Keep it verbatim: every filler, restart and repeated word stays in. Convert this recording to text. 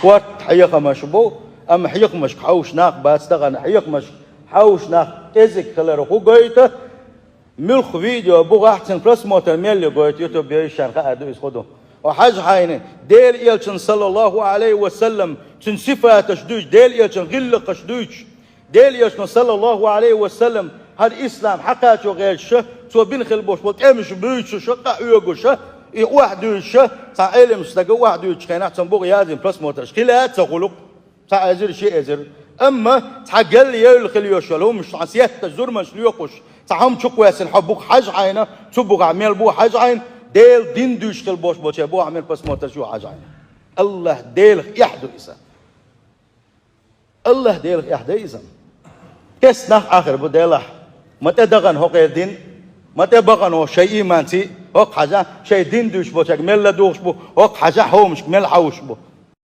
Корта хьехамаш бу, амма хьехамашка хьовш нах бац тахана, хьехамашка хьовш нах кӀезиг хилар хӀу гойту, муьлхха видео бухахь цуьнан просмотр мел ю гойту, ютуб йойшан хаар ду иза хӀу ду. О хьажа хьайна, Делан Элчан, саллаллаху алейхи ва саллам, цуьнан сифаташ дуьйцуш, Делан Элчан гӀиллакхаш дуьйцуш, Делан Элчано, саллаллаху алейхи ва саллам, хӀара ислам хьакхачо гӀерташ, цо бина хила болуш болу тӀемаш буьйцуш, къахьоьгуш, и охьадуьйцуш, цхьа Ӏелам стага охьадуьйцучу хенахь цунна бухахь язйина просмотраш хила а ца хуьлу-кх, цхьа эзар, ши эзар. Амма цхьа гел евлла хила йолуш йолу хӀуманаш, цхьа сетташ, зурманаш лоькхуш, цхьа хӀума чукхоьссина хьо бухахь хьажа хьайна, цу бухахь мел бу хьажа хьайна, Делан дин дуьйцуш хила болуш болчеран бухахь мел просмотраш ю хьажа хьайна. АллахӀ Делах эхь ду иза. АллахӀ Делах эхь ду иза. Кест нах Ӏахар бу делахь. Ма тӀедахана хӀокхеран дин, ма тӀебахана хӀокху шайн ийманций, хӀокху хьажахь, шайн дин дуьйцуш болчаьрга мел ладугӀуш бу, хӀокху хьажахь, хӀуманашка мел хьовш бу.